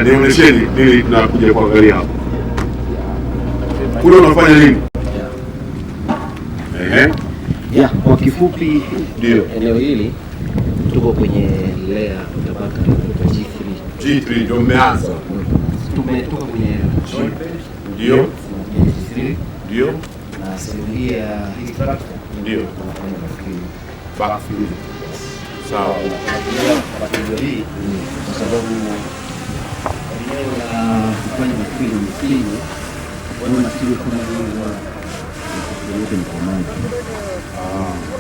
Nionyesheni nini tunakuja kuangalia hapa. Kule unafanya nini? Ehe. Yeah, kwa kifupi Ndio. Eneo hili tuko kwenye layer tabaka la G3. G3 ndio mmeanza. Tumetoka kwenye joint bed, tunakuja G3 na sehemu hii ya hii tractor tunafanya backfill. Backfill. Sawa. Tunatumia material hii kwa sababu eneo la kufanya backfill ni finyu, kwa hiyo material kama hii huwa yote ni kwa maji.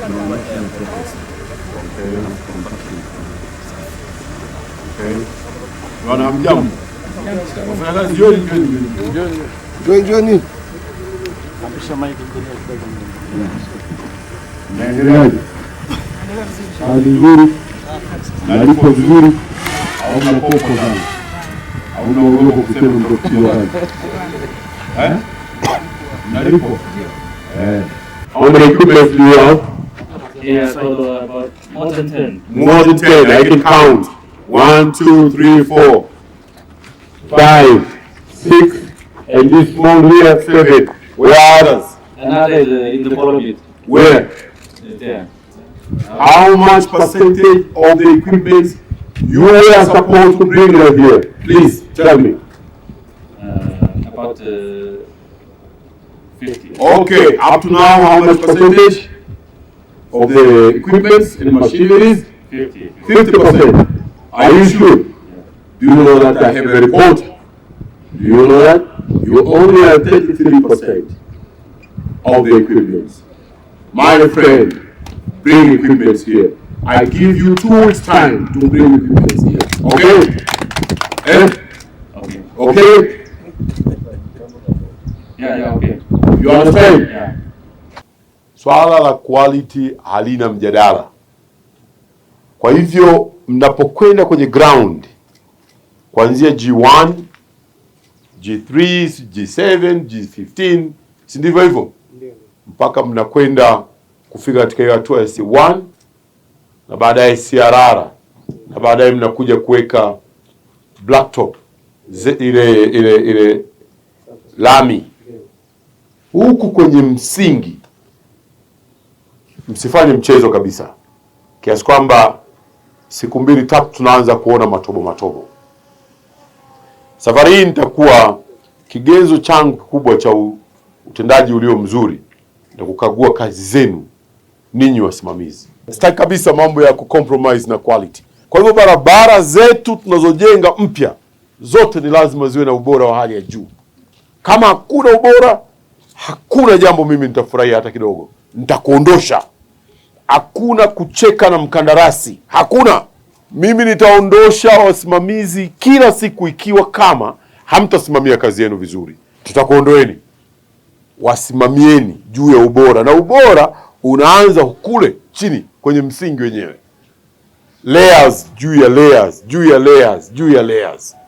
Tunaonyesha process. Alafu compaction. Okay. Bwana, mjambo. Wafanyakazi, jioni jioni. Njoni, njoni. Naendeleaje? Hali nzuri? Nalipo vizuri? Hauna popo sana? Hauna uogopo kusema mtafutiwa kazi? Eh? Nalipo? Eh. How many equipment do you have? Yeah, total about more than 10. More than 10. I can count. 1, 2, 3, 4, 5, 6, and this small here, 7. Where are others? Another is in the bottom bit. Where? There. How much percentage of the equipment you are supposed to bring right here? Please tell me. About 50. Okay, up to now, how much percentage of the equipment and machineries? 50. 50%. Are you sure? Do you know that I have a report? Do you know that? You only have 33% of the equipment. My friend, bring equipment here. I give you 2 weeks' time to bring equipment here. Okay? Eh? Okay. Okay? Yeah, okay. You understand? Yeah. Swala la quality halina mjadala. Kwa hivyo mnapokwenda kwenye ground kuanzia G1, G3, G7, G15, si ndivyo hivyo? Mpaka mnakwenda kufika katika hiyo hatua ya C1 na baadaye CRR na baadaye mnakuja kuweka blacktop ile lami huku kwenye msingi, msifanye mchezo kabisa, kiasi kwamba siku mbili tatu tunaanza kuona matobo matobo. Safari hii nitakuwa kigezo changu kikubwa cha utendaji ulio mzuri na kukagua kazi zenu ninyi wasimamizi. Sitaki kabisa mambo ya kucompromise na quality. Kwa hivyo barabara zetu tunazojenga mpya zote ni lazima ziwe na ubora wa hali ya juu. Kama hakuna ubora, hakuna jambo mimi nitafurahia hata kidogo, nitakuondosha. Hakuna kucheka na mkandarasi, hakuna. Mimi nitaondosha wasimamizi kila siku, ikiwa kama hamtasimamia kazi yenu vizuri, tutakuondoeni. Wasimamieni juu ya ubora, na ubora unaanza kule chini kwenye msingi wenyewe, layers juu ya layers juu ya layers juu ya layers.